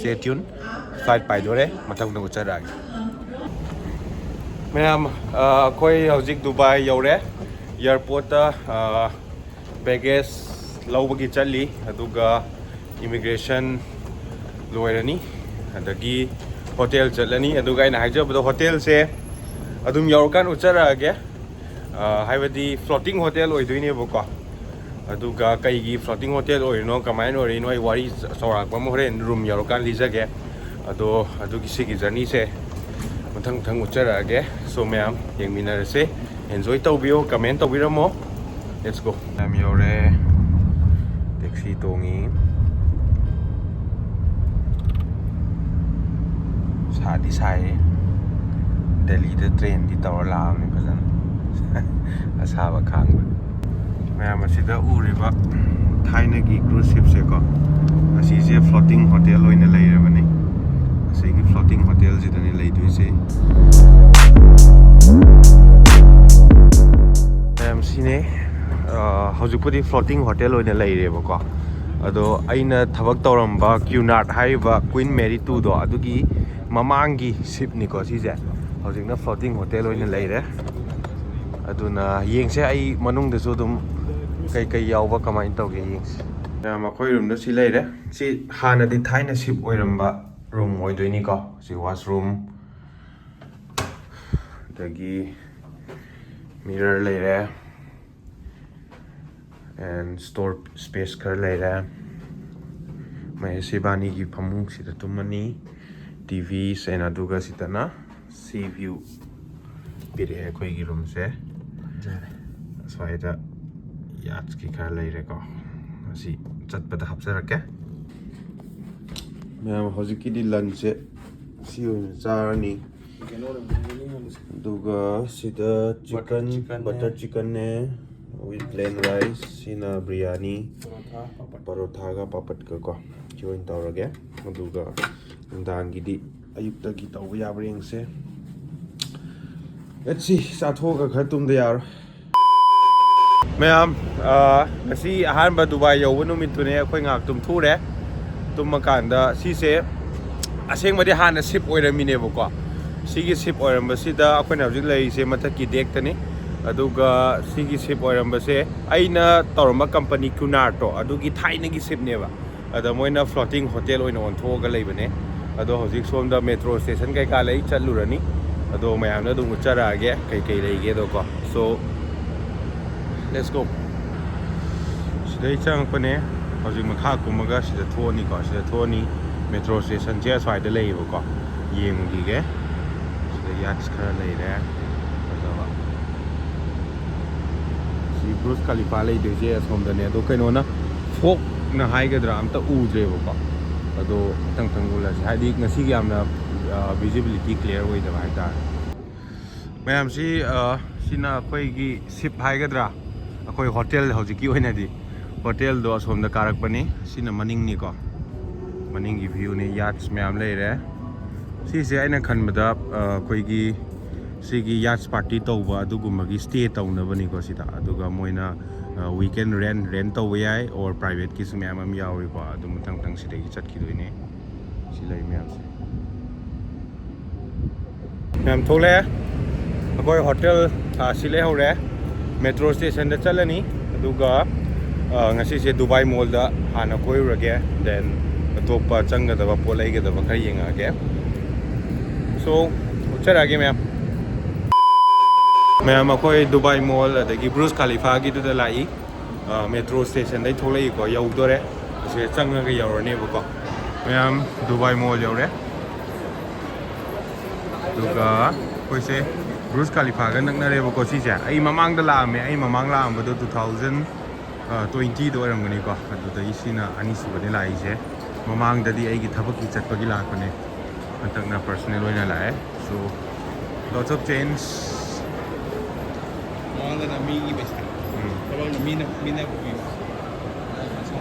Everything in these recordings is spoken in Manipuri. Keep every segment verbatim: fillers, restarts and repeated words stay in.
Stay tuned, flight ꯄꯥꯏꯗꯣꯔꯦ, ꯃꯊꯪꯗ ꯎꯠꯆꯔꯛꯑꯒꯦ꯫ ꯃꯌꯥꯝ, ꯑ, ꯑꯩꯈꯣꯏ ꯍꯧꯖꯤꯛ ꯗꯨꯕꯥꯏ ꯌꯧꯔꯦ꯫ ꯑꯦꯌꯥꯔꯄꯣꯔꯠꯇ, ꯑ, ꯕꯦꯒꯦꯖ ꯂꯧꯕꯒꯤ ꯆꯠꯂꯤ, ꯑꯗꯨꯒ ꯏꯃꯤꯒ꯭ꯔꯦꯁꯟ ꯂꯣꯏꯔꯅꯤ, ꯑꯗꯒꯤ ꯍꯣꯇꯦꯜ ꯆꯠꯂꯅꯤ꯫ ꯑꯗꯨꯒ ꯑꯩꯅ ꯍꯥꯏꯖꯕꯗꯣ, ꯍꯣꯇꯦꯜꯁꯦ ꯑꯗꯨꯝ ꯌꯧꯔꯀꯥꯟꯗ ꯎꯠꯆꯔꯛꯑꯒꯦ꯫ ꯑ, ꯍꯥꯏꯕꯗꯤ floating hotel ꯑꯣꯏꯗꯣꯏꯅꯦꯕꯀꯣ꯫ ꯑꯗꯨꯒ ꯀꯩꯒꯤ floating hotel ꯑꯣꯏꯔꯤꯅꯣ, ꯀꯃꯥꯏꯅ ꯑꯣꯏꯔꯤꯅꯣ, ꯑꯩ ꯋꯥꯔꯤ ꯆ-, ꯆꯥꯎꯔꯥꯛꯄ ꯑꯃ ꯍꯣꯔꯦꯟ ꯔꯨꯝ ꯌꯧꯔꯀꯥꯟꯗ ꯂꯤꯖꯒꯦ꯫ ꯑꯗꯣ ꯑꯗꯨꯒꯤ ꯁꯤꯒꯤ ꯖꯔꯅꯤꯁꯦ ꯃꯊꯪ ꯃꯊꯪ ꯎꯠꯆꯔꯛꯑꯒꯦ꯫ So ꯃꯌꯥꯝ ꯌꯦꯡꯃꯤꯟꯅꯔꯁꯦ, enjoy ꯇꯧꯕꯤꯌꯣ, comment ꯇꯧꯕꯤꯔꯝꯃꯣ꯫ Let's go꯫ ꯃꯌꯥꯝ ꯌꯧꯔꯦ꯫ ꯇꯦꯛꯁꯤ ꯇꯣꯡꯉꯤ꯫ ꯁꯥꯗꯤ ꯁꯥꯏꯌꯦ꯫ ꯗꯦꯜꯂꯤꯗ ꯇ꯭ꯔꯦꯟꯗꯤ ꯇꯧꯔ ꯂꯥꯛꯑꯕꯅꯤ ꯐꯖꯅ꯫ ꯑꯁꯥꯕ ꯈꯥꯡꯕ꯫ ꯃꯌꯥꯝ ꯑꯁꯤꯗ ꯎꯔꯤꯕ ꯊꯥꯏꯅꯒꯤ cruise shipꯁꯦꯀꯣ, ꯑꯁꯤꯁꯦ floating hotel ꯑꯣꯏꯅ ꯂꯩꯔꯕꯅꯤ꯫ ꯑꯁꯤꯒꯤ floating hotelꯁꯤꯗꯅꯤ ꯂꯩꯗꯣꯏꯁꯦ꯫ ꯃꯌꯥꯝ ꯁꯤꯅꯦ꯫ ꯑ, ꯍꯧꯖꯤꯛꯄꯨꯗꯤ floating hotel ꯑꯣꯏꯅ ꯂꯩꯔꯦꯕꯀꯣ꯫ ꯑꯗꯣ ꯑꯩꯅ ꯊꯕꯛ ꯇꯧꯔꯝꯕ ꯀ꯭ꯌꯨꯅꯥꯠ ꯍꯥꯏꯔꯤꯕ Queen Mary twoꯗꯣ, ꯑꯗꯨꯒꯤ ꯃꯃꯥꯡꯒꯤ shipꯅꯤꯀꯣ ꯁꯤꯁꯦ꯫ ꯍꯧꯖꯤꯛꯅ floating hotel ꯑꯣꯏꯅ ꯂꯩꯔꯦ꯫ ꯑꯗꯨꯅ ꯌꯦꯡꯁꯦ, ꯑꯩ ꯃꯅꯨꯡꯗꯁꯨ ꯑꯗꯨꯝ ꯀꯩꯀꯩ ꯌꯥꯎꯕ, ꯀꯃꯥꯏꯅ ꯇꯧꯒꯦ ꯌꯦꯡꯁꯦ꯫ ꯃꯌꯥꯝ, ꯑꯩꯈꯣꯏ ꯔꯨꯝꯗ ꯁꯤ ꯂꯩꯔꯦ꯫ ꯁꯤ ꯍꯥꯟꯅꯗꯤ ꯊꯥꯏꯅ ship ꯑꯣꯏꯔꯝꯕ ꯔꯨꯝ ꯑꯣꯏꯗꯣꯏꯅꯤꯀꯣ꯫ ꯁꯤ washroom, ꯑꯗꯒꯤ mirror ꯂꯩꯔꯦ, and store space ꯈꯔ ꯂꯩꯔꯦ꯫ ꯃꯍꯦꯁ ꯏꯕꯥꯅꯤꯒꯤ ꯐꯃꯨꯡꯁꯤꯗ ꯇꯨꯝꯃꯅꯤ꯫ ꯇꯤ ꯚꯤ ꯁꯦꯟ, ꯑꯗꯨꯒ ꯁꯤꯗꯅ sea view ꯄꯤꯔꯛꯑꯦ ꯑꯩꯈꯣꯏꯒꯤ ꯔꯨꯝꯁꯦ꯫ ꯐꯖꯔꯦ꯫ ꯑꯁ꯭ꯋꯥꯏꯗ ꯌꯥꯠꯁꯀꯤ ꯈꯔ ꯂꯩꯔꯦꯀꯣ, ꯑꯁꯤ ꯆꯠꯄꯗ ꯍꯥꯞꯆꯔꯛꯀꯦ꯫ ꯃꯌꯥꯝ, ꯍꯧꯖꯤꯛꯀꯤꯗꯤ lunchꯁꯦ ꯁꯤ ꯑꯣꯏꯅ ꯆꯥꯔꯅꯤ꯫ ꯑꯗꯨꯒ ꯁꯤꯗ chicken, chicken butter chickenꯅꯦ, with plain rice꯫ ꯁꯤꯅ ꯕ꯭ꯔꯤꯌꯥꯅꯤ, ꯄꯔꯣꯊꯥꯒ ꯄꯥꯄꯠꯀ ꯀꯣ, ꯁꯤ ꯑꯣꯏꯅ ꯇꯧꯔꯒꯦ꯫ ꯑꯗꯨꯒ ꯅꯨꯡꯗꯥꯡꯒꯤꯗꯤ ꯑꯌꯨꯛꯇꯒꯤ ꯇꯧꯕ ꯌꯥꯕ꯭ꯔꯥ ꯌꯦꯡꯁꯦ꯫ Let's see, ꯆꯥꯊꯣꯛꯑꯒ ꯈꯔ ꯇꯨꯝꯗ ꯌꯥꯔꯣꯏ꯫ ꯃꯌꯥꯝ, ꯑ, ꯉꯁꯤ ꯑꯍꯥꯟꯕ ꯗꯨꯕꯥꯏ ꯌꯧꯕ ꯅꯨꯃꯤꯠꯇꯨꯅꯦ꯫ ꯑꯩꯈꯣꯏ ꯉꯥꯏꯍꯥꯛ ꯇꯨꯝꯊꯣꯛꯎꯔꯦ꯫ ꯇꯨꯝꯃꯀꯥꯟꯗ ꯁꯤꯁꯦ ꯑꯁꯦꯡꯕꯗꯤ ꯍꯥꯟꯅ ꯁꯤꯞ ꯑꯣꯏꯔꯝꯃꯤꯅꯦꯕꯀꯣ꯫ ꯁꯤꯒꯤ ꯁꯤꯞ ꯑꯣꯏꯔꯝꯕꯁꯤꯗ ꯑꯩꯈꯣꯏꯅ ꯍꯧꯖꯤꯛ ꯂꯩꯔꯤꯁꯦ ꯃꯊꯛꯀꯤ ꯗꯦꯛꯇꯅꯤ꯫ ꯑꯗꯨꯒ ꯁꯤꯒꯤ ꯁꯤꯞ ꯑꯣꯏꯔꯝꯕꯁꯦ ꯑꯩꯅ ꯇꯧꯔꯝꯕ ꯀꯝꯄꯅꯤ ꯀꯨꯅꯥꯔꯠꯇꯣ, ꯑꯗꯨꯒꯤ ꯊꯥꯏꯅꯒꯤ ꯁꯤꯞꯅꯦꯕ꯫ ꯑꯗ ꯃꯣꯏꯅ ꯐ꯭ꯂꯣꯇꯤꯡ ꯍꯣꯇꯦꯜ ꯑꯣꯏꯅ ꯑꯣꯟꯊꯣꯛꯑꯒ ꯂꯩꯕꯅꯦ꯫ ꯑꯗꯣ ꯍꯧꯖꯤꯛ ꯁꯣꯝꯗ ꯃꯦꯇ꯭ꯔꯣ ꯁ꯭ꯇꯦꯁꯟ ꯀꯩꯀꯥ ꯂꯩ, ꯆꯠꯂꯨꯔꯅꯤ꯫ ꯑꯗꯣ ꯃꯌꯥꯝꯗ ꯑꯗꯨꯝ ꯎꯠꯆꯔꯛꯑꯒꯦ ꯀꯩꯀꯩ ꯂꯩꯒꯦꯗꯣꯀꯣ꯫ So, let's go. ꯁꯤꯗꯩ ꯆꯪꯉꯛꯄꯅꯦ꯫ ꯍꯧꯖꯤꯛ ꯃꯈꯥ ꯀꯨꯝꯃꯒ ꯁꯤꯗ ꯊꯣꯛꯑꯅꯤꯀꯣ꯫ ꯁꯤꯗ ꯊꯣꯛꯑꯅꯤ꯫ ꯃꯦꯇ꯭ꯔꯣ ꯁ꯭ꯇꯦꯁꯟꯁꯦ ꯑꯁ꯭ꯋꯥꯏꯗ ꯂꯩꯌꯦꯕꯀꯣ꯫ ꯌꯦꯡꯉꯨꯈꯤꯒꯦ꯫ ꯁꯤꯗ ꯌꯥꯠꯁ ꯈꯔ ꯂꯩꯔꯦ꯫ ꯐꯖꯕ꯫ ꯁꯤ ꯕ꯭ꯔꯨꯖ ꯈꯂꯤꯐꯥ ꯂꯩꯗꯣꯏꯁꯦ ꯑꯁꯣꯝꯗꯅꯦ꯫ ꯑꯗꯣ ꯀꯩꯅꯣꯅ, ꯐꯣꯛꯅ ꯍꯥꯏꯒꯗ꯭ꯔꯥ, ꯑꯝꯇ ꯎꯗ꯭ꯔꯦꯕꯀꯣ꯫ ꯑꯗꯣ ꯃꯊꯪ ꯃꯊꯪ ꯎꯠꯂꯁꯦ꯫ ꯍꯥꯏꯗꯤ ꯉꯁꯤꯒꯤ ꯌꯥꯝꯅ, ꯑ, ꯚꯤꯖꯤꯕꯤꯂꯤꯇꯤ ꯀ꯭ꯂꯤꯌꯥꯔ ꯑꯣꯏꯗꯕ ꯍꯥꯏꯇꯥꯔꯦ꯫ ꯃꯌꯥꯝꯁꯤ, ꯑ, ꯁꯤꯅ ꯑꯩꯈꯣꯏꯒꯤ ꯁꯤꯞ ꯍꯥꯏꯒꯗ꯭ꯔꯥ, ꯑꯩꯈꯣꯏ ꯍꯣꯇꯦꯜ ꯍꯧꯖꯤꯛꯀꯤ ꯑꯣꯏꯅꯗꯤ꯫ ꯍꯣꯇꯦꯜꯗꯣ ꯑꯁꯣꯝꯗ ꯀꯥꯔꯛꯄꯅꯤ꯫ ꯁꯤꯅ ꯃꯅꯤꯡꯅꯤꯀꯣ꯫ ꯃꯅꯤꯡꯒꯤ ꯚ꯭ꯌꯨꯅꯤ꯫ ꯌꯥꯠꯁ ꯃꯌꯥꯝ ꯂꯩꯔꯦ꯫ ꯁꯤꯁꯦ ꯑꯩꯅ ꯈꯟꯕꯗ, ꯑ, ꯑꯩꯈꯣꯏꯒꯤ ꯁꯤꯒꯤ ꯌꯥꯠꯁ ꯄꯥꯔꯇꯤ ꯇꯧꯕ ꯑꯗꯨꯒꯨꯝꯕꯒꯤ ꯁ꯭ꯇꯦ ꯇꯧꯅꯕꯅꯤꯀꯣ ꯁꯤꯗ꯫ ꯑꯗꯨꯒ ꯃꯣꯏꯅ, ꯑ, ꯋꯤꯀꯦꯟ ꯔꯦꯟ, ꯔꯦꯟ ꯇꯧꯕ ꯌꯥꯏ, ꯑꯣꯔ ꯄ꯭ꯔꯥꯏꯚꯦꯠꯀꯤꯁꯨ ꯃꯌꯥꯝ ꯑꯃ ꯌꯥꯎꯔꯤꯀꯣ꯫ ꯑꯗꯨ ꯃꯊꯪ ꯃꯊꯪ ꯁꯤꯗꯒꯤ ꯆꯠꯈꯤꯗꯣꯏꯅꯦ꯫ ꯁꯤ ꯂꯩ ꯃꯌꯥꯝꯁꯦ꯫ ꯃꯌꯥꯝ ꯊꯣꯛꯂꯛꯑꯦ꯫ ꯑꯩꯈꯣꯏ ꯍꯣꯇꯦꯜ, ꯑ, ꯁꯤ ꯂꯩꯍꯧꯔꯦ꯫ ꯃꯦꯇ꯭ꯔꯣ ꯁ꯭ꯇꯦꯁꯟꯗ ꯆꯠꯂꯅꯤ꯫ ꯑꯗꯨꯒ, ꯑ, ꯉꯁꯤꯁꯦ ꯗꯨꯕꯥꯏ ꯃꯣꯜꯗ ꯍꯥꯟꯅ ꯀꯣꯏꯔꯨꯔꯒꯦ, then ꯑꯇꯣꯞꯄ ꯆꯪꯒꯗꯕ ꯄꯣꯠ ꯂꯩꯒꯗꯕ ꯈꯔ ꯌꯦꯡꯉꯛꯑꯒꯦ꯫ So, ꯎꯠꯆꯔꯛꯑꯒꯦ ꯃꯌꯥꯝ꯫ ꯃꯌꯥꯝ, ꯑꯩꯈꯣꯏ ꯗꯨꯕꯥꯏ ꯃꯣꯜ ꯑꯗꯒꯤ ꯕ꯭ꯔꯨꯖ ꯈꯥꯂꯤꯐꯥꯒꯤꯗꯨꯗ ꯂꯥꯛꯏ꯫ ꯑ, ꯃꯦꯇ꯭ꯔꯣ ꯁ꯭ꯇꯦꯁꯟꯗꯩ ꯊꯣꯛꯂꯛꯏꯀꯣ, ꯌꯧꯗꯣꯔꯦ꯫ ꯑꯁꯤꯗ ꯆꯪꯉꯒ ꯌꯧꯔꯅꯦꯕꯀꯣ꯫ ꯃꯌꯥꯝ, ꯗꯨꯕꯥꯏ ꯃꯣꯜ ꯌꯧꯔꯦ꯫ ꯑꯗꯨꯒ ꯑꯩꯈꯣꯏꯁꯦ ꯕ꯭ꯔꯨꯖ ꯈꯥꯂꯤꯐꯥꯒ ꯅꯛꯅꯔꯦꯕꯀꯣ ꯁꯤꯁꯦ꯫ ꯑꯩ ꯃꯃꯥꯡꯗ ꯂꯥꯛꯑꯝꯃꯦ꯫ ꯑꯩ ꯃꯃꯥꯡ ꯂꯥꯛꯑꯝꯕꯗꯣ two thousand twentyꯗ ꯑꯣꯏꯔꯝꯒꯅꯤꯀꯣ꯫ ꯑꯗꯨꯗꯒꯤ ꯁꯤꯅ ꯑꯅꯤꯁꯨꯕꯅꯦ ꯂꯥꯛꯏꯁꯦ꯫ ꯃꯃꯥꯡꯗꯗꯤ ꯑꯩꯒꯤ ꯊꯕꯛꯀꯤ ꯆꯠꯄꯒꯤ ꯂꯥꯛꯄꯅꯦ꯫ ꯍꯟꯗꯛꯅ personal ꯑꯣꯏꯅ ꯂꯥꯛꯑꯦ꯫ So, lots of change. ꯃꯃꯥꯡꯗꯅ ꯃꯤꯒꯤ ꯄꯩꯁꯥ꯫ ꯎꯝ꯫ ꯊꯕꯛꯅ ꯃꯤꯅ, ꯃꯤꯅ ꯄꯨꯕꯤꯕ꯫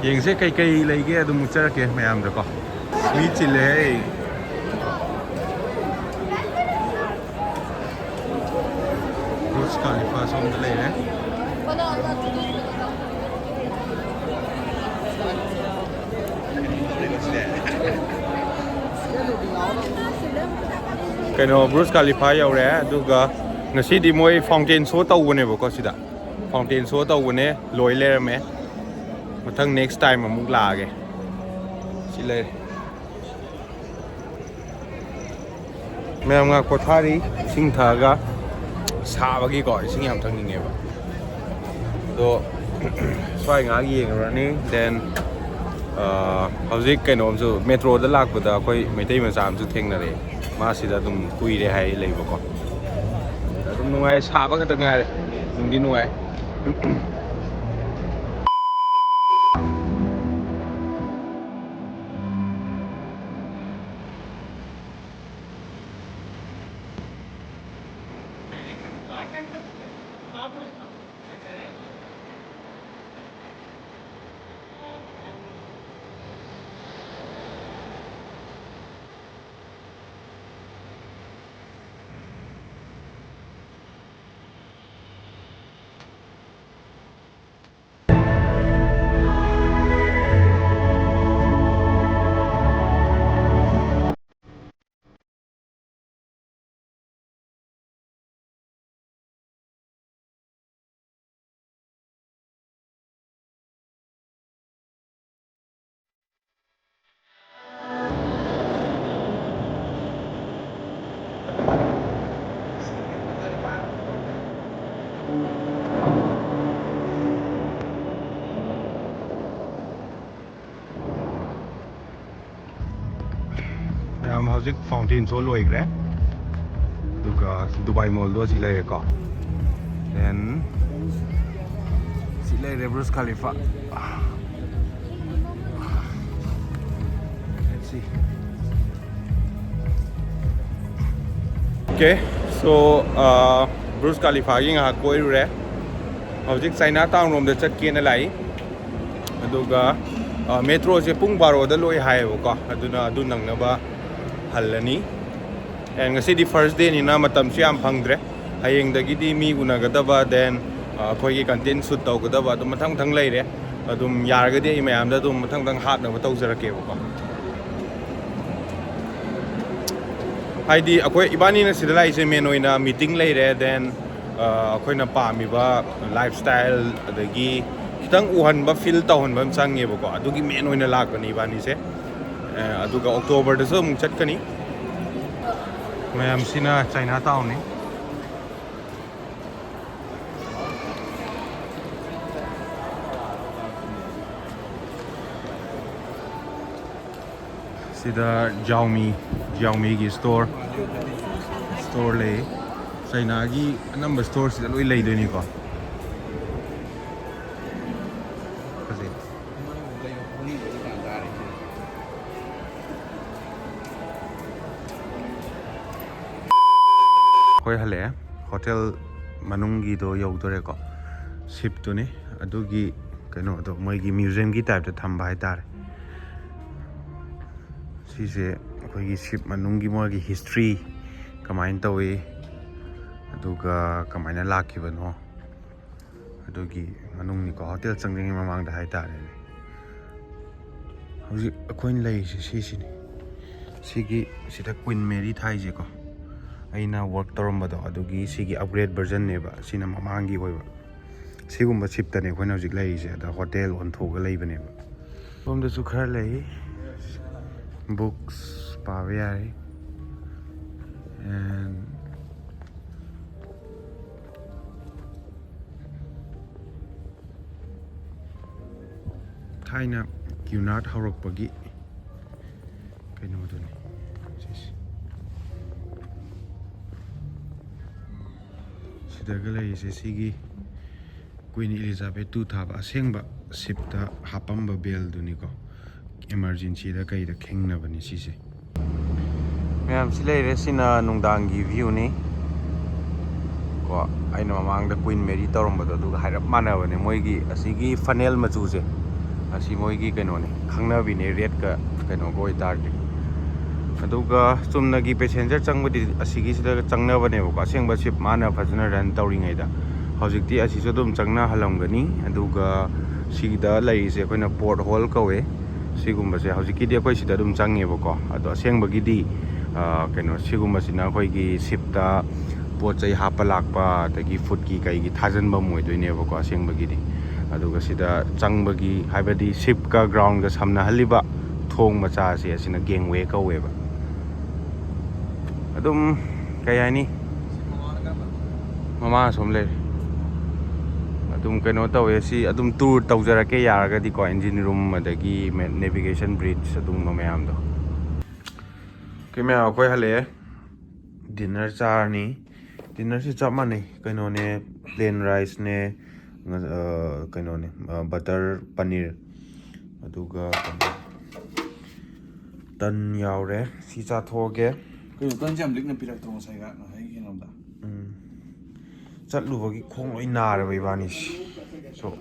ꯌꯦꯡꯁꯦ ꯀꯩꯀꯩ ꯂꯩꯒꯦ ꯑꯗꯨꯝ ꯎꯠꯆꯔꯛꯀꯦ ꯃꯌꯥꯝꯗꯀꯣ꯫ ꯃꯤ ꯆꯤꯜꯂꯦꯍꯦ꯫ ꯕ꯭ꯔꯨꯖ ꯈꯥꯂꯤꯐꯥ ꯁꯣꯝꯗ ꯂꯩꯔꯦ꯫ ꯀꯩꯅꯣ, ꯕ꯭ꯔꯨꯖ ꯈꯥꯂꯤꯐꯥ ꯌꯧꯔꯦ꯫ ꯑꯗꯨꯒ ꯉꯁꯤꯗꯤ ꯃꯣꯏ ꯐꯥꯎꯟꯇꯦꯟ ꯁꯣ ꯇꯧꯕꯅꯦꯕꯀꯣ꯫ ꯁꯤꯗ ꯐꯥꯎꯟꯇꯦꯟ ꯁꯣ ꯇꯧꯕꯅꯦ, ꯂꯣꯏ ꯂꯩꯔꯝꯃꯦ꯫ ꯃꯊꯪ ꯅꯦꯛꯁ ꯇꯥꯏꯝ ꯑꯃꯨꯛ ꯂꯥꯛꯑꯒꯦ꯫ ꯁꯤ ꯂꯩꯔꯦ꯫ ꯃꯌꯥꯝ ꯉꯥꯏꯍꯥꯛ ꯄꯣꯊꯥꯔꯤ, ꯏꯁꯤꯡ ꯊꯛꯑꯒ꯫ ꯁꯥꯕꯒꯤꯀꯣ ꯏꯁꯤꯡ ꯌꯥꯝ ꯊꯛꯅꯤꯡꯉꯦꯕ꯫ ꯑꯗꯣ ꯁ꯭ꯋꯥꯏ ꯉꯥꯏꯍꯥꯛ ꯌꯦꯡꯉꯨꯔꯅꯤ꯫ Then ꯍꯧꯖꯤꯛ ꯀꯩꯅꯣꯝꯁꯨ, ꯃꯦꯇ꯭ꯔꯣꯗ ꯂꯥꯛꯄꯗ ꯑꯩꯈꯣꯏ ꯃꯩꯇꯩ ꯃꯆꯥ ꯑꯃꯁꯨ ꯊꯦꯡꯅꯔꯛꯑꯦ꯫ ꯃꯥ ꯁꯤꯗ ꯑꯗꯨꯝ ꯀꯨꯏꯔꯦ ꯍꯥꯏ ꯂꯩꯕꯀꯣ꯫ ꯑꯗꯨꯝ ꯅꯨꯡꯉꯥꯏ, ꯁꯥꯕ ꯈꯛꯇ ꯉꯥꯏꯔꯦ꯫ ꯅꯨꯡꯗꯤ ꯅꯨꯡꯉꯥꯏ꯫ ꯃꯌꯥꯝ, ꯍꯧꯖꯤꯛ ꯐꯥꯎꯟꯇꯦꯟ ꯁꯣ ꯂꯣꯏꯈ꯭ꯔꯦ꯫ ꯑꯗꯨꯒ ꯗꯨꯕꯥꯏ ꯃꯣꯜꯗꯣ ꯑꯁꯤ ꯂꯩꯔꯦꯀꯣ꯫ Then ꯁꯤ ꯂꯩꯔꯦ Burj Khalifa. Let's see. Okay, so, uh, Burj ꯈꯥꯂꯤꯐꯥꯒꯤ ꯉꯥꯏꯍꯥꯛ ꯀꯣꯏꯔꯨꯔꯦ꯫ ꯍꯧꯖꯤꯛ ꯆꯥꯏꯅꯥ ꯇꯥꯎꯟ ꯔꯣꯝꯗ ꯆꯠꯀꯦꯅ ꯂꯥꯛꯏ꯫ ꯑꯗꯨꯒ, ꯑ, ꯃꯦꯇ꯭ꯔꯣꯁꯦ ꯄꯨꯡ ꯕꯥꯔꯣꯗ ꯂꯣꯏ ꯍꯥꯏꯌꯦꯕꯀꯣ꯫ ꯑꯗꯨꯅ ꯑꯗꯨ ꯅꯪꯅꯕ ꯍꯜꯂꯅꯤ꯫ And ꯉꯁꯤꯗꯤ ꯐꯥꯔꯁ ꯗꯦꯅꯤꯅ ꯃꯇꯝꯁꯨ ꯌꯥꯝ ꯐꯪꯗ꯭ꯔꯦ꯫ ꯍꯌꯦꯡꯗꯒꯤꯗꯤ ꯃꯤ ꯎꯅꯒꯗꯕ, then, ꯑ, ꯑꯩꯈꯣꯏꯒꯤ ꯀꯟꯇꯦꯟ ꯁꯨꯠ ꯇꯧꯒꯗꯕ ꯑꯗꯨꯝ ꯃꯊꯪ ꯃꯊꯪ ꯂꯩꯔꯦ꯫ ꯑꯗꯨꯝ ꯌꯥꯔꯒꯗꯤ ꯑꯩ ꯃꯌꯥꯝꯗ ꯑꯗꯨꯝ ꯃꯊꯪ ꯃꯊꯪ ꯍꯥꯞꯅꯕ ꯇꯧꯖꯔꯛꯀꯦꯕꯀꯣ꯫ ꯍꯥꯏꯗꯤ ꯑꯩꯈꯣꯏ ꯏꯕꯥꯅꯤꯅ ꯁꯤꯗ ꯂꯥꯛꯏꯁꯦ ꯃꯦꯟ ꯑꯣꯏꯅ ꯃꯤꯇꯤꯡ ꯂꯩꯔꯦ, ꯗꯦꯟ ꯑꯩꯈꯣꯏꯅ ꯄꯥꯝꯃꯤꯕ ꯂꯥꯏꯐ ꯁ꯭ꯇꯥꯏꯜ ꯑꯗꯒꯤ ꯈꯤꯇꯪ ꯎꯍꯟꯕ, ꯐꯤꯜ ꯇꯧꯍꯟꯕ ꯑꯃ ꯆꯪꯉꯦꯕꯀꯣ꯫ ꯑꯗꯨꯒꯤ ꯃꯦꯟ ꯑꯣꯏꯅ ꯂꯥꯛꯄꯅꯤ ꯏꯕꯥꯅꯤꯁꯦ꯫ ꯑꯗꯨꯒ ꯑꯣꯛꯇꯣꯕꯔꯗꯁꯨ ꯑꯃꯨꯛ ꯆꯠꯀꯅꯤ꯫ ꯃꯌꯥꯝꯁꯤꯅ ꯆꯥꯏꯅꯥ ꯇꯥꯎꯟꯅꯤ꯫ ꯁꯤꯗ ꯖꯥꯎꯃꯤ, ꯖꯥꯎꯃꯤꯒꯤ ꯁ꯭ꯇꯣꯔ, ꯁ꯭ꯇꯣꯔ ꯂꯩ꯫ ꯆꯥꯏꯅꯥꯒꯤ ꯑꯅꯝꯕ ꯁ꯭ꯇꯣꯔꯁꯤꯗ ꯂꯣꯏ ꯂꯩꯗꯣꯏꯅꯤꯀꯣ꯫ ꯐꯖꯩ꯫ ꯑꯩꯈꯣꯏ ꯍꯜꯂꯛꯑꯦ꯫ ꯍꯣꯇꯦꯜ ꯃꯅꯨꯡꯒꯤꯗꯣ ꯌꯧꯗꯣꯔꯦꯀꯣ꯫ ꯁꯤꯞꯇꯨꯅꯤ꯫ ꯑꯗꯨꯒꯤ ꯀꯩꯅꯣꯗꯣ ꯃꯣꯏꯒꯤ ꯃ꯭ꯌꯨꯖꯤꯌꯝꯒꯤ ꯇꯥꯏꯞꯇ ꯊꯝꯕ ꯍꯥꯏꯇꯥꯔꯦ꯫ ꯁꯤꯁꯦ ꯑꯩꯈꯣꯏꯒꯤ ꯁꯤꯞ ꯃꯅꯨꯡꯒꯤ ꯃꯣꯏꯒꯤ ꯍꯤꯁꯇ꯭ꯔꯤ ꯀꯃꯥꯏꯅ ꯇꯧꯏ, ꯑꯗꯨꯒ ꯀꯃꯥꯏꯅ ꯂꯥꯛꯈꯤꯕꯅꯣ, ꯑꯗꯨꯒꯤ ꯃꯅꯨꯡꯅꯤꯀꯣ, ꯍꯣꯇꯦꯜ ꯆꯪꯗ꯭ꯔꯤꯉꯩ ꯃꯃꯥꯡꯗ ꯍꯥꯏꯇꯥꯔꯦꯅꯦ꯫ ꯍꯧꯖꯤꯛ ꯑꯩꯈꯣꯏꯅ ꯂꯩꯔꯤꯁꯦ ꯁꯤꯁꯤꯅꯤ꯫ ꯁꯤꯒꯤ ꯁꯤꯗ ꯀ꯭ꯋꯤꯟ ꯃꯦꯔꯤ ꯊꯥꯏꯁꯦꯀꯣ, ꯑꯩꯅ ꯋꯔꯛ ꯇꯧꯔꯝꯕꯗꯣ ꯑꯗꯨꯒꯤ ꯁꯤꯒꯤ ꯑꯞꯒ꯭ꯔꯦꯗ ꯚꯔꯖꯟꯅꯦꯕ꯫ ꯁꯤꯅ ꯃꯃꯥꯡꯒꯤ ꯑꯣꯏꯕ꯫ ꯁꯤꯒꯨꯝꯕ ꯁꯤꯞꯇꯅꯦ ꯑꯩꯈꯣꯏꯅ ꯍꯧꯖꯤꯛ ꯂꯩꯔꯤꯁꯦ꯫ ꯑꯗ ꯍꯣꯇꯦꯜ ꯑꯣꯟꯊꯣꯛꯑꯒ ꯂꯩꯕꯅꯦꯕ꯫ ꯁꯣꯝꯗꯁꯨ ꯈꯔ ꯂꯩ꯫ ꯕꯨꯛꯁ ꯄꯥꯕ ꯌꯥꯔꯤ꯫ And ꯊꯥꯏꯅ ꯀ꯭ꯌꯨꯅꯥꯔꯠ ꯍꯧꯔꯛꯄꯒꯤ ꯀꯩꯅꯣꯗꯨꯅꯤ ꯁꯤꯁꯦ꯫ ꯁꯤꯗꯒ ꯂꯩꯔꯤꯁꯦ ꯁꯤꯒꯤ ꯀ꯭ꯋꯤꯟ ꯏꯂꯤꯖꯥꯕꯦꯠ ꯇꯨ ꯊꯥꯕ ꯑꯁꯦꯡꯕ ꯁꯤꯞꯇ ꯍꯥꯞꯄꯝꯕ ꯕꯦꯜꯗꯨꯅꯤꯀꯣ꯫ ꯏꯃꯥꯔꯖꯦꯟꯁꯤꯗ ꯀꯩꯗ ꯈꯤꯡꯅꯕꯅꯤ ꯁꯤꯁꯦ꯫ ꯃꯌꯥꯝ ꯁꯤ ꯂꯩꯔꯦ, ꯁꯤꯅ ꯅꯨꯡꯗꯥꯡꯒꯤ ꯚ꯭ꯌꯨꯅꯤ꯫ ꯀꯣ, ꯑꯩꯅ ꯃꯃꯥꯡꯗ ꯀ꯭ꯋꯤꯟ ꯃꯦꯔꯤ ꯇꯧꯔꯝꯕꯗꯣ ꯑꯗꯨꯒ ꯍꯥꯏꯔꯞ ꯃꯥꯟꯅꯕꯅꯦ꯫ ꯃꯣꯏꯒꯤ ꯑꯁꯤꯒꯤ ꯐꯅꯦꯜ ꯃꯆꯨꯁꯦ, ꯑꯁꯤ ꯃꯣꯏꯒꯤ ꯀꯩꯅꯣꯅꯦ, ꯈꯪꯅꯕꯤꯅꯦ, ꯔꯦꯠꯀ ꯀꯩꯅꯣꯒ ꯑꯣꯏꯇꯥꯔꯗꯤ꯫ ꯑꯗꯨꯒ ꯆꯨꯝꯅꯒꯤ ꯄꯦꯁꯦꯟꯖꯔ ꯆꯪꯕꯗꯤ ꯑꯁꯤꯒꯤꯁꯤꯗ ꯆꯪꯅꯕꯅꯦꯕꯀꯣ, ꯑꯁꯦꯡꯕ ꯁꯤꯞ ꯃꯥꯅ ꯐꯖꯅ ꯔꯟ ꯇꯧꯔꯤꯉꯩꯗ꯫ ꯍꯧꯖꯤꯛꯇꯤ ꯑꯁꯤꯁꯨ ꯑꯗꯨꯝ ꯆꯪꯅꯍꯜꯂꯝꯒꯅꯤ꯫ ꯑꯗꯨꯒ ꯁꯤꯗ ꯂꯩꯔꯤꯁꯦ ꯑꯩꯈꯣꯏꯅ ꯄꯣꯔꯠ ꯍꯣꯜ ꯀꯧꯋꯦ꯫ ꯁꯤꯒꯨꯝꯕꯁꯦ ꯍꯧꯖꯤꯛꯀꯤꯗꯤ ꯑꯩꯈꯣꯏ ꯁꯤꯗ ꯑꯗꯨꯝ ꯆꯪꯉꯦꯕꯀꯣ, ꯑꯗꯣ ꯑꯁꯦꯡꯕꯒꯤꯗꯤ ꯀꯩꯅꯣ ꯁꯤꯒꯨꯝꯕꯁꯤꯅ ꯑꯩꯈꯣꯏꯒꯤ ꯁꯤꯞꯇ ꯄꯣꯠ ꯆꯩ ꯍꯥꯞꯄ ꯂꯥꯛꯄ ꯑꯗꯒꯤ ꯐꯨꯗꯀꯤ ꯀꯩꯒꯤ ꯊꯥꯖꯤꯟꯐꯝ ꯑꯣꯏꯗꯣꯏꯅꯦꯕꯀꯣ ꯑꯁꯦꯡꯕꯒꯤꯗꯤ꯫ ꯑꯗꯨꯒ ꯁꯤꯗ ꯆꯪꯕꯒꯤ, ꯍꯥꯏꯕꯗꯤ ꯁꯤꯞꯀ ꯒ꯭ꯔꯥꯎꯟꯒ ꯁꯝꯅꯍꯜꯂꯤꯕ ꯊꯣꯡ ꯃꯆꯥꯁꯦ, ꯑꯁꯤꯅ ꯒꯦꯡꯋꯦ ꯀꯧꯋꯦꯕ꯫ ꯑꯗꯨꯝ ꯀꯩ ꯍꯥꯏꯅꯤ, ꯃꯃꯥꯡ ꯑꯁꯣꯝ ꯂꯩꯔꯦ꯫ ꯑꯗꯨꯝ ꯀꯩꯅꯣ ꯇꯧꯋꯦ, ꯁꯤ ꯑꯗꯨꯝ ꯇꯨꯔ ꯇꯧꯖꯔꯛꯀꯦ ꯌꯥꯔꯒꯗꯤꯀꯣ, ꯏꯟꯖꯤꯟ ꯔꯨꯝ ꯑꯗꯒꯤ ꯅꯦꯚꯤꯒꯦꯁꯟ ꯕ꯭ꯔꯤꯖ ꯑꯗꯨꯒꯨꯝꯕ ꯃꯌꯥꯝꯗꯣ꯫ ꯑꯣꯀꯦ ꯃꯌꯥꯝ, ꯑꯩꯈꯣꯏ ꯍꯜꯂꯛꯑꯦ, ꯗꯤꯟꯅꯔ ꯆꯥꯔꯅꯤ꯫ ꯗꯤꯟꯅꯔꯁꯤ ꯆꯞ ꯃꯥꯟꯅꯩ, ꯀꯩꯅꯣꯅꯦ, ꯄ꯭ꯂꯦꯟ ꯔꯥꯏꯁꯅꯦ, ꯀꯩꯅꯣꯅꯦ, ꯕꯇꯔ ꯄꯅꯤꯔ, ꯑꯗꯨꯒ ꯇꯟ ꯌꯥꯎꯔꯦ꯫ ꯁꯤ ꯆꯥꯊꯣꯛꯑꯒꯦ꯫ ꯀꯩꯅꯣ, ꯇꯟꯁꯦ ꯌꯥꯝ ꯂꯤꯛꯅ ꯄꯤꯔꯛꯇ꯭ꯔꯣ ꯉꯁꯥꯏꯒ, ꯉꯁꯥꯏꯒꯤ ꯀꯩꯅꯣꯗ? ꯎꯝ꯫ ꯆꯠꯂꯨꯕꯒꯤ ꯈꯣꯡ ꯂꯣꯏ ꯅꯥꯔꯦꯕ ꯏꯕꯥꯅꯤꯁꯤ꯫ So,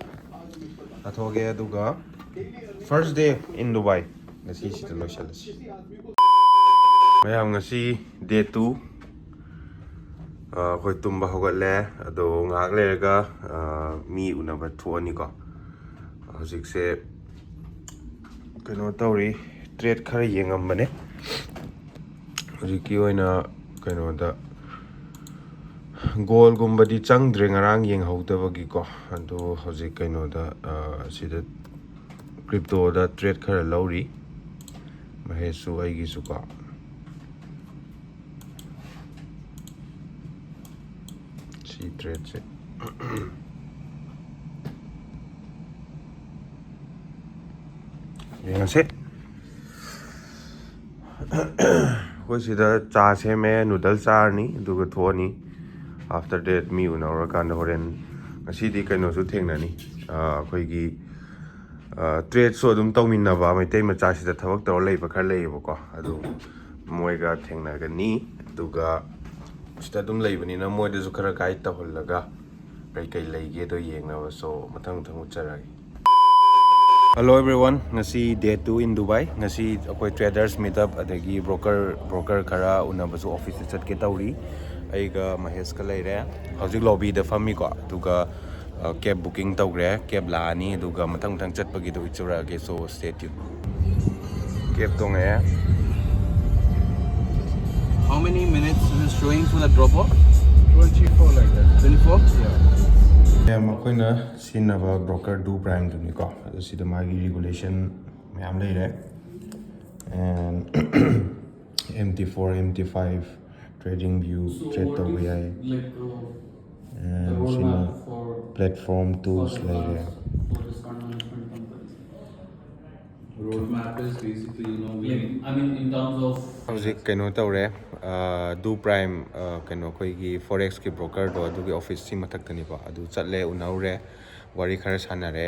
ꯆꯥꯊꯣꯛꯑꯒꯦ, ꯑꯗꯨꯒ first day in Dubai ꯉꯁꯤ ꯁꯤꯗ ꯂꯣꯏꯁꯤꯜꯂꯁꯤ꯫ ꯃꯌꯥꯝ, ꯉꯁꯤ day two꯫ ꯑꯩꯈꯣꯏ ꯇꯨꯝꯕ ꯍꯧꯒꯠꯂꯦ꯫ ꯑꯗꯣ ꯉꯥꯏꯍꯥꯛ ꯂꯩꯔꯒ ꯃꯤ ꯎꯅꯕ ꯊꯣꯛꯑꯅꯤꯀꯣ꯫ ꯍꯧꯖꯤꯛꯁꯦ ꯀꯩꯅꯣ ꯇꯧꯔꯤ, ꯇ꯭ꯔꯦꯠ ꯈꯔ ꯌꯦꯡꯉꯝꯕꯅꯦ꯫ ꯍꯧꯖꯤꯛꯀꯤ ꯑꯣꯏꯅ ꯀꯩꯅꯣꯗ ꯒꯣꯜꯒꯨꯝꯕꯗꯤ ꯆꯪꯗ꯭ꯔꯦ ꯉꯔꯥꯡ ꯌꯦꯡꯍꯧꯗꯕꯒꯤꯀꯣ꯫ ꯑꯗꯣ ꯍꯧꯖꯤꯛ ꯀꯩꯅꯣꯗ, ꯁꯤꯗ ꯀ꯭ꯔꯤꯞꯇꯣꯗ ꯇ꯭ꯔꯦꯠ ꯈꯔ ꯂꯧꯔꯤ, ꯃꯍꯦꯁꯁꯨ ꯑꯩꯒꯤꯁꯨꯀꯣ꯫ ꯁꯤ ꯇ꯭ꯔꯦꯠꯁꯦ ꯌꯦꯡꯉꯁꯦ꯫ ꯑꯩꯈꯣꯏ ꯁꯤꯗ ꯆꯥ ꯁꯦꯝꯃꯦ, ꯅꯨꯗꯜ ꯆꯥꯔꯅꯤ, ꯑꯗꯨꯒ ꯊꯣꯛꯑꯅꯤ꯫ After that ꯃꯤ ꯎꯅꯍꯧꯔꯀꯥꯟꯗ ꯍꯣꯔꯦꯟ, ꯉꯁꯤꯗꯤ ꯀꯩꯅꯣꯁꯨ ꯊꯦꯡꯅꯅꯤ, ꯑꯩꯈꯣꯏꯒꯤ ꯇ꯭ꯔꯦꯠꯁꯨ ꯑꯗꯨꯝ ꯇꯧꯃꯤꯟꯅꯕ ꯃꯩꯇꯩ ꯃꯆꯥꯁꯤꯗ ꯊꯕꯛ ꯇꯧꯔ ꯂꯩꯕ ꯈꯔ ꯂꯩꯌꯦꯕꯀꯣ꯫ ꯑꯗꯨ ꯃꯣꯏꯒ ꯊꯦꯡꯅꯒꯅꯤ꯫ ꯑꯗꯨꯒ ꯁꯤꯗ ꯑꯗꯨꯝ ꯂꯩꯕꯅꯤꯅ ꯃꯣꯏꯗꯁꯨ ꯈꯔ ꯒꯥꯏꯗ ꯇꯧꯍꯜꯂꯒ ꯀꯩꯀꯩ ꯂꯩꯒꯦꯗꯣ ꯌꯦꯡꯅꯕ꯫ So, ꯃꯊꯪ ꯃꯊꯪ ꯎꯠꯆꯔꯛꯑꯒꯦ꯫ Hello everyone, ꯉꯁꯤ day two in Dubai꯫ ꯉꯁꯤ ꯑꯩꯈꯣꯏ traders meet up ꯑꯗꯒꯤ broker broker ꯈꯔ ꯎꯅꯕꯁꯨ ꯑꯣꯐꯤꯁꯇ ꯆꯠꯀꯦ ꯇꯧꯔꯤ꯫ ꯑꯩꯒ ꯃꯍꯦꯁꯀ ꯂꯩꯔꯦ꯫ ꯍꯧꯖꯤꯛ ꯂꯣꯕꯤꯗ ꯐꯝꯃꯤꯀꯣ꯫ ꯑꯗꯨꯒ ꯀꯦꯕ ꯕꯨꯀꯤꯡ ꯇꯧꯈ꯭ꯔꯦ꯫ ꯀꯦꯕ ꯂꯥꯛꯑꯅꯤ, ꯑꯗꯨꯒ ꯃꯊꯪ ꯃꯊꯪ ꯆꯠꯄꯒꯤꯗꯣ ꯎꯠꯆꯔꯛꯑꯒꯦ꯫ So, stay tuned꯫ Cab ꯇꯣꯡꯉꯛꯑꯦ꯫ How many minutes is it showing for the drop off? Twenty-four like that. Twenty-four. Yeah. ꯃꯈꯣꯏꯅ ꯁꯤꯖꯤꯟꯅꯕ ꯕ꯭ꯔꯣꯀꯔ ꯗꯨ ꯄ꯭ꯔꯥꯏꯝꯗꯨꯅꯤꯀꯣ꯫ ꯑꯗꯨ ꯁꯤꯗ ꯃꯥꯒꯤ ꯔꯤꯒꯨꯂꯦꯁꯟ ꯃꯌꯥꯝ ꯂꯩꯔꯦ꯫ And M T four, M T five, TradingView trade ꯇꯧꯕ ꯌꯥꯏ꯫ And ꯁꯤꯅ platform tools ꯂꯩꯔꯦ꯫ Roadmap is basically, you know, we. I mean, in terms of. ꯍꯧꯖꯤꯛ ꯀꯩꯅꯣ ꯇꯧꯔꯦ꯫ ꯗꯨ ꯄ꯭ꯔꯥꯏꯝ, ꯀꯩꯅꯣ, ꯑꯩꯈꯣꯏꯒꯤ ꯐꯣꯔꯦꯛꯁꯀꯤ ꯕ꯭ꯔꯣꯀꯔꯗꯣ, ꯑꯗꯨꯒꯤ ꯑꯣꯐꯤꯁꯁꯤ ꯃꯊꯛꯇꯅꯤꯀꯣ꯫ ꯑꯗꯨ ꯆꯠꯂꯦ, ꯎꯅꯧꯔꯦ, ꯋꯥꯔꯤ ꯈꯔ ꯁꯥꯟꯅꯔꯦ꯫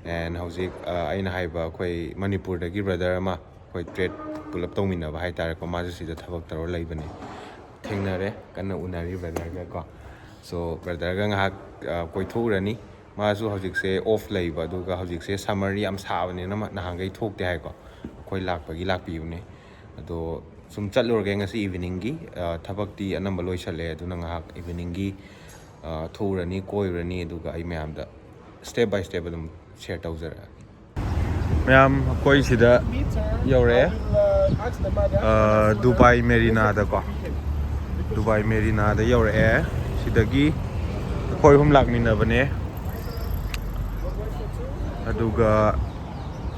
And ꯍꯧꯖꯤꯛ ꯑꯩꯅ ꯍꯥꯏꯕ ꯑꯩꯈꯣꯏ ꯃꯅꯤꯄꯨꯔꯗꯒꯤ ꯕ꯭ꯔꯗꯔ ꯑꯃ, ꯑꯩꯈꯣꯏ ꯇ꯭ꯔꯦꯠ ꯄꯨꯂꯞ ꯇꯧꯃꯤꯟꯅꯕ ꯍꯥꯏꯇꯥꯔꯦꯀꯣ, ꯃꯥꯁꯨ ꯁꯤꯗ ꯊꯕꯛ ꯇꯧꯔ ꯂꯩꯕꯅꯦ꯫ ꯊꯦꯡꯅꯔꯦ, ꯀꯟꯅ ꯎꯅꯔꯤ ꯕ꯭ꯔꯗꯔꯒ ꯀꯣ꯫ So ꯕ꯭ꯔꯗꯔꯒ ꯉꯥꯏꯍꯥꯛ ꯀꯣꯏꯊꯣꯛꯎꯔꯅꯤ꯫ ꯃꯥꯁꯨ ꯍꯧꯖꯤꯛꯁꯦ ꯑꯣꯐ ꯂꯩꯕ, ꯑꯗꯨꯒ ꯍꯧꯖꯤꯛꯁꯦ ꯁꯝꯃꯔ ꯌꯥꯝ ꯁꯥꯕꯅꯤꯅ ꯅꯍꯥꯟꯈꯩ ꯊꯣꯛꯇꯦ ꯍꯥꯏꯀꯣ꯫ ꯑꯩꯈꯣꯏ ꯂꯥꯛꯄꯒꯤ ꯂꯥꯛꯄꯤꯕꯅꯦ꯫ ꯑꯗꯣ ꯁꯨꯝ ꯆꯠꯂꯨꯔꯒꯦ ꯉꯁꯤ ꯏꯚꯤꯅꯤꯡꯒꯤ꯫ ꯊꯕꯛꯇꯤ ꯑꯅꯝꯕ ꯂꯣꯏꯁꯜꯂꯦ, ꯑꯗꯨꯅ ꯉꯥꯏꯍꯥꯛ ꯏꯚꯤꯅꯤꯡꯒꯤ ꯊꯣꯛꯎꯔꯅꯤ, ꯀꯣꯏꯔꯨꯔꯅꯤ, ꯑꯗꯨꯒ ꯑꯩ ꯃꯌꯥꯝꯗ step by step ꯑꯗꯨꯝ share ꯇꯧꯖꯔꯛꯑꯒꯦ꯫ ꯃꯌꯥꯝ, ꯑꯩꯈꯣꯏ ꯁꯤꯗ ꯌꯧꯔꯛꯑꯦ꯫ ꯗꯨꯕꯥꯏ ꯃꯦꯔꯤꯅꯥꯗꯀꯣ꯫ ꯗꯨꯕꯥꯏ ꯃꯦꯔꯤꯅꯥꯗ ꯌꯧꯔꯛꯑꯦ꯫ ꯁꯤꯗꯒꯤ ꯑꯩꯈꯣꯏ ꯑꯍꯨꯝ ꯂꯥꯛꯃꯤꯟꯅꯕꯅꯦ꯫ ꯑꯗꯨꯒ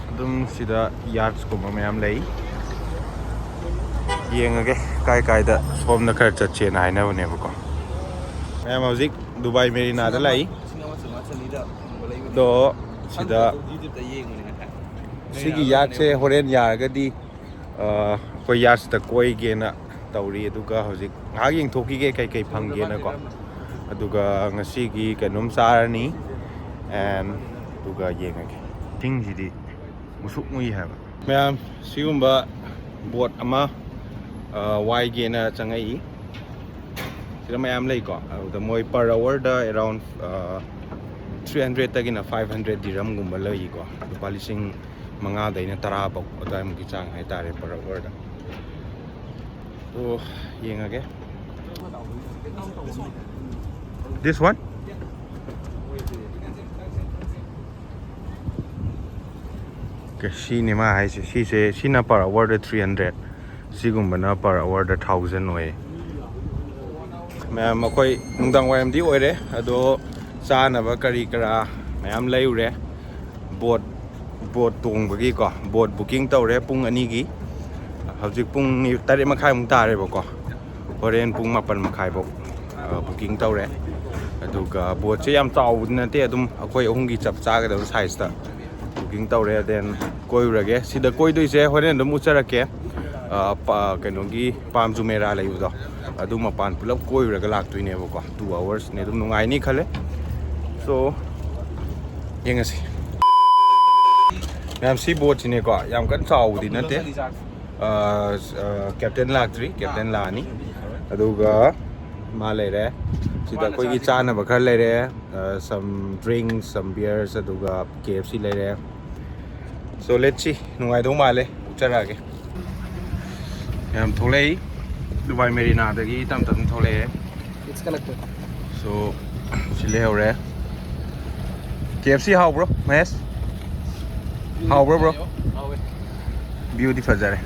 ꯑꯗꯨꯝ ꯁꯤꯗ ꯌꯥꯠꯁꯀꯨꯝꯕ ꯃꯌꯥꯝ ꯂꯩ꯫ ꯌꯦꯡꯉꯒꯦ ꯀꯥꯏ ꯀꯥꯏꯗ꯫ ꯁꯣꯝꯗ ꯈꯔ ꯆꯠꯁꯦꯅ ꯍꯥꯏꯅꯕꯅꯦꯕꯀꯣ꯫ ꯃꯌꯥꯝ ꯍꯧꯖꯤꯛ ꯗꯨꯕꯥꯏ ꯃꯦꯔꯤꯅꯥꯗ ꯂꯥꯛꯏ꯫ ꯑꯗꯣ ꯁꯤꯗ ꯁꯤꯒꯤ ꯌꯥꯠꯁꯦ ꯍꯣꯔꯦꯟ ꯌꯥꯔꯒꯗꯤ ꯑꯩꯈꯣꯏ ꯌꯥꯠꯁꯤꯗ ꯀꯣꯏꯒꯦꯅ ꯇꯧꯔꯤ꯫ ꯑꯗꯨꯒ ꯍꯧꯖꯤꯛ ꯉꯥꯏꯍꯥꯛ ꯌꯦꯡꯊꯣꯛꯈꯤꯒꯦ ꯀꯩꯀꯩ ꯐꯪꯒꯦꯅꯀꯣ꯫ ꯑꯗꯨꯒ ꯉꯁꯤꯒꯤ ꯀꯩꯅꯣꯝ ꯆꯥꯔꯅꯤ꯫ And ꯑꯗꯨꯒ ꯌꯦꯡꯉꯒꯦ꯫ ꯏꯁꯤꯡꯁꯤꯗꯤ ꯃꯨꯁꯨꯛ ꯃꯨꯏ ꯍꯥꯏꯕ꯫ ꯃꯌꯥꯝ, ꯁꯤꯒꯨꯝꯕ ꯕꯣꯠ ꯑꯃ ꯋꯥꯏꯒꯦꯅ ꯆꯪꯉꯛꯏ꯫ ꯁꯤꯗ ꯃꯌꯥꯝ ꯂꯩꯀꯣ꯫ ꯑꯗꯨꯗ ꯃꯣꯏ per hourꯗ around three hundredꯇꯒꯤꯅ five hundred ꯗꯤꯔꯝꯒꯨꯝꯕ ꯂꯩꯀꯣ꯫ ꯂꯨꯄꯥ ꯂꯤꯁꯤꯡ ꯃꯉꯥꯗꯩꯅ ꯇꯔꯥ ꯐꯥꯎ ꯑꯗꯨꯋꯥꯏꯃꯨꯛꯀꯤ ꯆꯥꯡ ꯍꯥꯏꯇꯥꯔꯦ per hourꯗ꯫ ꯑꯣ, ꯌꯦꯡꯉꯒꯦ꯫ This one? Okay, ꯁꯤꯅꯦ ꯃꯥ ꯍꯥꯏꯁꯦ꯫ ꯁꯤꯁꯦ, ꯁꯤꯅ per hourꯗ three hundred꯫ ꯁꯤꯒꯨꯝꯕꯅ per hourꯗ thousand ꯑꯣꯏ꯫ ꯃꯌꯥꯝ, ꯑꯩꯈꯣꯏ ꯅꯨꯡꯗꯥꯡ ꯋꯥꯏꯔꯝꯗꯤ ꯑꯣꯏꯔꯦ, ꯑꯗꯣ ꯆꯥꯅꯕ ꯀꯔꯤ ꯀꯔꯥ ꯃꯌꯥꯝ ꯂꯩꯔꯨꯔꯦ꯫ ꯕꯣꯠ ꯕꯣꯠ ꯇꯣꯡꯕꯒꯤꯀꯣ, ꯕꯣꯠ booking ꯇꯧꯔꯦ ꯄꯨꯡ ꯑꯅꯤꯒꯤ꯫ ꯍꯧꯖꯤꯛ ꯄꯨꯡ ꯇꯔꯦꯠ ꯃꯈꯥꯏꯃꯨꯛ ꯇꯥꯔꯦꯕꯀꯣ꯫ ꯍꯣꯔꯦꯟ ꯄꯨꯡ ꯃꯥꯄꯟ ꯃꯈꯥꯏꯐꯧ booking ꯇꯧꯔꯦ꯫ ꯑꯗꯨꯒ ꯕꯣꯠꯁꯦ ꯌꯥꯝ ꯆꯥꯎꯕꯗꯤ ꯅꯠꯇꯦ, ꯑꯗꯨꯝ ꯑꯩꯈꯣꯏ ꯑꯍꯨꯝꯒꯤ ꯆꯞ ꯆꯥꯒꯗꯕ sizeꯇ booking ꯇꯧꯔꯦ꯫ Then ꯀꯣꯏꯔꯨꯔꯒꯦ꯫ ꯁꯤꯗ ꯀꯣꯏꯗꯣꯏꯁꯦ ꯍꯣꯔꯦꯟ ꯑꯗꯨꯝ ꯎꯠꯆꯔꯛꯀꯦ꯫ ꯑ, ꯄ-, ꯀꯩꯅꯣꯒꯤ ꯄꯥꯝ ꯖꯨꯃꯦꯔꯥ ꯂꯩꯕꯗꯣ, ꯑꯗꯨ ꯃꯄꯥꯟ ꯄꯨꯂꯞ ꯀꯣꯏꯔꯨꯔꯒ ꯂꯥꯛꯇꯣꯏꯅꯦꯕꯀꯣ꯫ Two hoursꯅꯦ, ꯑꯗꯨꯝ ꯅꯨꯡꯉꯥꯏꯅꯤ ꯈꯜꯂꯦ꯫ So, ꯌꯦꯡꯉꯁꯤ꯫ ꯃꯌꯥꯝ, ꯁꯤ ꯕꯣꯠꯁꯤꯅꯦꯀꯣ, ꯌꯥꯝ ꯀꯟꯅ ꯆꯥꯎꯕꯗꯤ ꯅꯠꯇꯦ꯫ ꯑ, ꯑ, captain ꯂꯥꯛꯇ꯭ꯔꯤ, captain ꯂꯥꯛꯑꯅꯤ꯫ ꯑꯗꯨꯒ ꯃꯥ ꯂꯩꯔꯦ꯫ ꯁꯤꯗ ꯑꯩꯈꯣꯏꯒꯤ ꯆꯥꯅꯕ ꯈꯔ ꯂꯩꯔꯦ, ꯑ, some drinks, some beers, ꯑꯗꯨꯒ K F C ꯂꯩꯔꯦ꯫ So, let's see, ꯅꯨꯡꯉꯥꯏꯗꯧ ꯃꯥꯜꯂꯦ, ꯎꯠꯆꯔꯛꯑꯒꯦ꯫ ꯌꯥꯝ ꯊꯣꯛꯂꯛꯏ, ꯗꯨꯕꯥꯏ ꯃꯦꯔꯤꯅꯥꯗꯒꯤ ꯇꯞ ꯇꯞꯅ ꯊꯣꯛꯂꯛꯑꯦ꯫ It's connected. So, ꯁꯤ ꯂꯩꯍꯧꯔꯦ꯫ K F C ꯍꯥꯎꯕ꯭ꯔꯣ, ꯃꯍꯦꯁ? ꯍꯥꯎꯕ꯭ꯔꯣ, bro? ꯍꯥꯎꯋꯦ꯫ Viewꯗꯤ ꯐꯖꯔꯦ꯫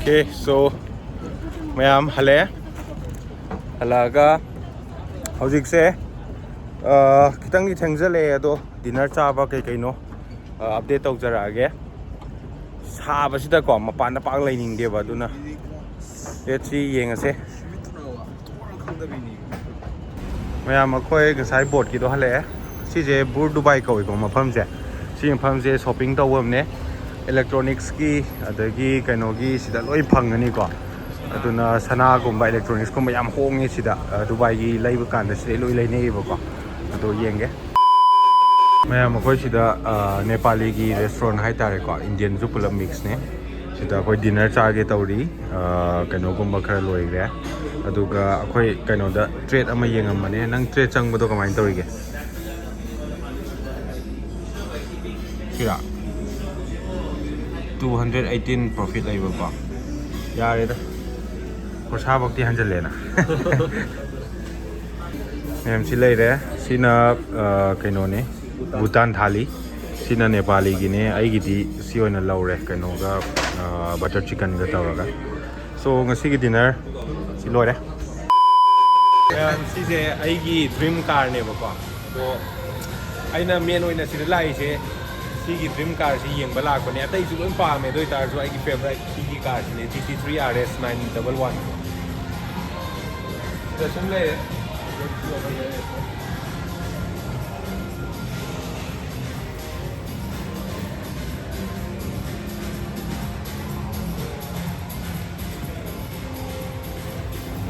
Okay, so ꯃꯌꯥꯝ ꯍꯜꯂꯛꯑꯦ꯫ ꯍꯜꯂꯛꯑꯒ ꯍꯧꯖꯤꯛꯁꯦ, ꯑ, ꯈꯤꯇꯪꯗꯤ ꯊꯦꯡꯖꯜꯂꯛꯑꯦ, ꯑꯗꯣ dinner ꯆꯥꯕ ꯀꯩ ꯀꯩꯅꯣ, ꯑ, update ꯇꯧꯖꯔꯛꯑꯒꯦ꯫ ꯁꯥꯕꯁꯤꯗꯀꯣ ꯃꯄꯥꯟꯗ ꯄꯥꯛ ꯂꯩꯅꯤꯡꯗꯦꯕ, ꯑꯗꯨꯅ let's see, ꯌꯦꯡꯉꯁꯦ꯫ ꯃꯌꯥꯝ, ꯑꯩꯈꯣꯏ ꯉꯁꯥꯏ ꯕꯣꯠꯀꯤꯗꯣ ꯍꯜꯂꯛꯑꯦ꯫ ꯁꯤꯁꯦ ꯕꯨꯔ ꯗꯨꯕꯥꯏ ꯀꯧꯏꯀꯣ ꯃꯐꯝꯁꯦ꯫ ꯁꯤ ꯃꯐꯝꯁꯦ shopping ꯇꯧꯐꯝꯅꯦ꯫ Electronicsꯀꯤ, ꯑꯗꯒꯤ ꯀꯩꯅꯣꯒꯤ, ꯁꯤꯗ ꯂꯣꯏ ꯐꯪꯒꯅꯤꯀꯣ꯫ ꯑꯗꯨꯅ ꯁꯅꯥꯒꯨꯝꯕ, electronicsꯀꯨꯝꯕ ꯌꯥꯝ ꯍꯣꯡꯉꯦ ꯁꯤꯗ꯫ ꯑ, ꯗꯨꯕꯥꯏꯒꯤ ꯂꯩꯕ ꯀꯥꯟꯗ ꯁꯤꯗꯩ ꯂꯣꯏ ꯂꯩꯅꯩꯌꯦꯕꯀꯣ꯫ ꯑꯗꯣ ꯌꯦꯡꯒꯦ꯫ ꯃꯌꯥꯝ, ꯑꯩꯈꯣꯏ ꯁꯤꯗ, ꯑ, ꯅꯦꯄꯥꯂꯤꯒꯤ restaurant ꯍꯥꯏꯇꯥꯔꯦꯀꯣ, Indianꯁꯨ ꯄꯨꯂꯞ mixꯅꯦ꯫ ꯁꯤꯗ ꯑꯩꯈꯣꯏ dinner ꯆꯥꯒꯦ ꯇꯧꯔꯤ꯫ ꯑ, ꯀꯩꯅꯣꯒꯨꯝꯕ ꯈꯔ ꯂꯣꯏꯈ꯭ꯔꯦ꯫ ꯑꯗꯨꯒ ꯑꯩꯈꯣꯏ ꯀꯩꯅꯣꯗ treat ꯑꯃ ꯌꯦꯡꯉꯝꯕꯅꯦ꯫ ꯅꯪ treat ꯆꯪꯕꯗꯣ ꯀꯃꯥꯏꯅ ꯇꯧꯔꯤꯒꯦ? Sir two hundred eighteen profit ꯂꯩꯕꯀꯣ꯫ ꯌꯥꯔꯦꯗ, ꯈꯣꯔꯁꯥꯐꯧꯇꯤ ꯍꯟꯖꯜꯂꯦꯅ꯫ ꯃꯌꯥꯝ ꯁꯤ ꯂꯩꯔꯦ꯫ ꯁꯤꯅ ꯑ, ꯀꯩꯅꯣꯅꯦ, ꯚꯨꯇꯥꯟ ꯊꯥꯂꯤ꯫ ꯁꯤꯅ ꯅꯦꯄꯥꯂꯤꯒꯤꯅꯦ꯫ ꯑꯩꯒꯤꯗꯤ ꯁꯤ ꯑꯣꯏꯅ ꯂꯧꯔꯦ, ꯀꯩꯅꯣꯒ, ꯑ, ꯕꯇꯔ ꯆꯤꯀꯟꯒ ꯇꯧꯔꯒ꯫ ꯁꯣ, ꯉꯁꯤꯒꯤ ꯗꯤꯅꯔ ꯁꯤ ꯂꯣꯏꯔꯦ꯫ ꯃꯌꯥꯝ, ꯁꯤꯁꯦ ꯑꯩꯒꯤ ꯗ꯭ꯔꯤꯝ ꯀꯥꯔꯅꯦꯕꯀꯣ꯫ ꯑꯗꯣ ꯑꯩꯅ ꯃꯦꯟ ꯑꯣꯏꯅ ꯁꯤꯗ ꯂꯥꯛꯏꯁꯦ, ꯁꯤꯒꯤ ꯗ꯭ꯔꯤꯝ ꯀꯥꯔꯁꯤ ꯌꯦꯡꯕ ꯂꯥꯛꯄꯅꯦ꯫ ꯑꯇꯩꯁꯨ ꯂꯣꯏ ꯄꯥꯝꯃꯦ, ꯑꯗꯨ ꯑꯣꯏꯇꯥꯔꯁꯨ ꯑꯩꯒꯤ ꯐꯦꯚꯔꯥꯏꯠ ꯁꯤꯒꯤ ꯀꯥꯔꯁꯤꯅꯦ, ꯖꯤ ꯇꯤ ꯊ꯭ꯔꯤ ꯑꯥꯔ ꯑꯦꯁ ꯅꯥꯏꯟ ꯗꯕꯜ ꯋꯥꯟ꯫ ꯁꯤꯗ ꯁꯨꯝ ꯂꯩꯔꯦ꯫